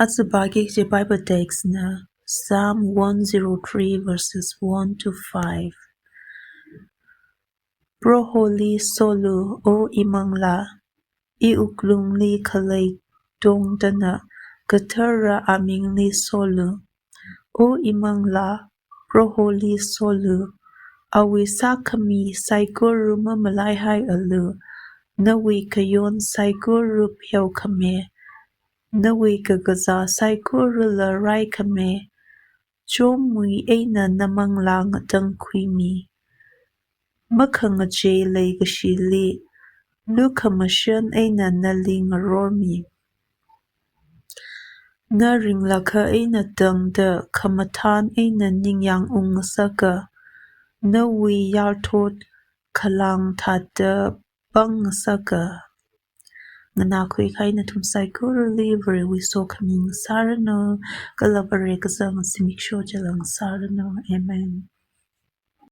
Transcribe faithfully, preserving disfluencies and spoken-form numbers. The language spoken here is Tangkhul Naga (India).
Aja pāki kaji Bible text na Psalm one zero three verses one to five. Proholi solu, O imanglā, iwuklungli khalei tongdana, kathara amingli solu. O imanglā, Proholi solu, awui sākhami saikora mamalaihaialu, nawui khayon saikora pheokhame, nawui kakazā saikorala raikhame, chomwui eina namanglā ngatangkhuimi, makhangachei leikashili, lukhamashan eina nali ngarormi. Na ringlakha eina tangda khamathān eina ningyāng ungngasaka, nawui yarthot khalāng thāda pangngasaka. Nganākhui kahai nathum saikorali Varewui sokhami ngasāranu, kala Vare kazang zimiksho chila ngasāranu. Amen.